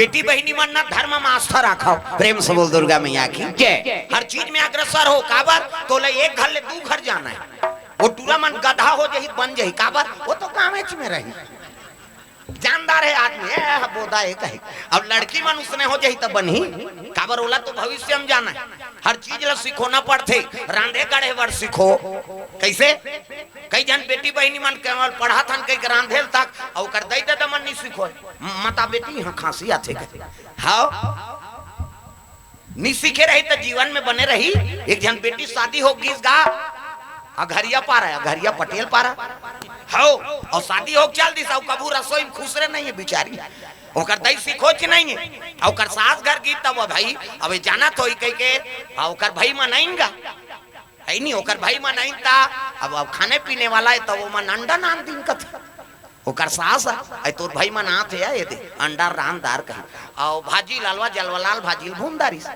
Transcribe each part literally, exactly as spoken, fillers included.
बेटी बहिनी मन ना धर्म म आस्था राखव। प्रेम से बोल दुर्गा मैया की जय। हर चीज में अग्रसर हो। काबर? तोला एक घर ले दू घर जाना हे। वो टूरा मन गधा हो जही, बन जही। काबर? वो तो गाँवेच में रही, जानदार हे आदमी, ए, बोदा हे कहे। अब लड़की मन उसने हो जही त बनही। काबर? ओला तो भविष्य म जाना हे। हर चीज ला सिखोना पड़थे। रांधे गढ़े बर सिखो। कइसे? कई झन बेटी बहिनी मन केवल पढ़त हन कहिके रांधे ल तक, अउ ओकर दई ददा मन नी सिखोय। माता बेटी, इहाँ खांसी आथे कहे। हव, नी सीखे रही त जीवन में बने रही। एक झन बेटी शादी हो गिस गा, अघरिया पारा, अघरिया पटेल पारा। हव, अउ शादी हो चल दिस, अउ कभू रसोई में खुसरे नहीं हे बिचारी। ओकर दई सिखोच नहीं हे, अउ ओकर सास घर गिस तब भाई, अबे जानत होही कहिके, अउ ओकर भाई मन आइन गा। हे नी, ओकर भाई मन आइन ता, अब, अब खाने पीने वाला हे, त वो मन अंडा रांध दिन कथे। ओकर सास, "अई तोर भाई मन आत हे, ये दे, अंडा रांध डार," कही। अउ भाजी लालवा जलवा लाल भाजी ल भून डारिस।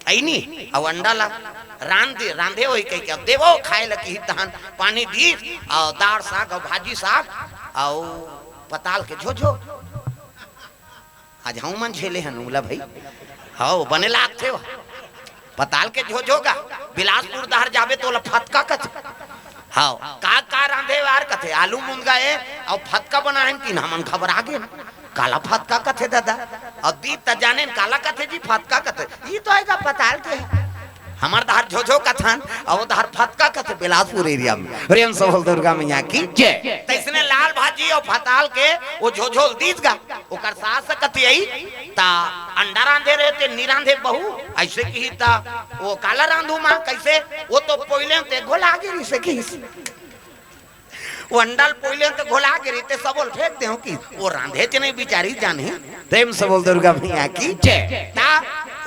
हे नी, अउ अंडा ला रांध दे, रांधे होही कहिके, "अब देवो खाए ल," कही, तहन पानी दीस, अउ दार साग, अउ भाजी साग, अउ पताल के झोझो। आज हमू मन झेले हन उला भाई। हव, बने लागथे वो। पताल के झोझो गा, बिलासपुर डहर जाबे त ओला फतका कथे। हव, का, का रांधे यार कथे, आलू मुनगा हे, अउ फतका बनाए हन, तीन हमन घबरा गेन। काला फतका कथे ददा? अउ दीस त जानेन काला कथे जी, फतका कथे। ई तो हे गा पताल के। हमर डहर झोझो कथन, अउ ओ डहर फतका कथे बिलासपुर area में। प्रेम से बोल दुर्गा मैया की जय। तइसने लाल भाजी अउ फताल के वो झोझो ल दीस गा। ओकर सास कथे, "अई, त अंडा रांधे रहे ते नी रांधे बहू?" अइसे कही त वो काला रांधू माँ, कइसे? वो तो पोइले ते घोला गे रहिसे कहिस। वो अंडा ल पोइले ते घोला गे रहिसे, सबो ल फेंक देहूं कहिस। वो रांधेच नहीं बिचारी जानही। प्रेम से बोल दुर्गा मैया की जय। त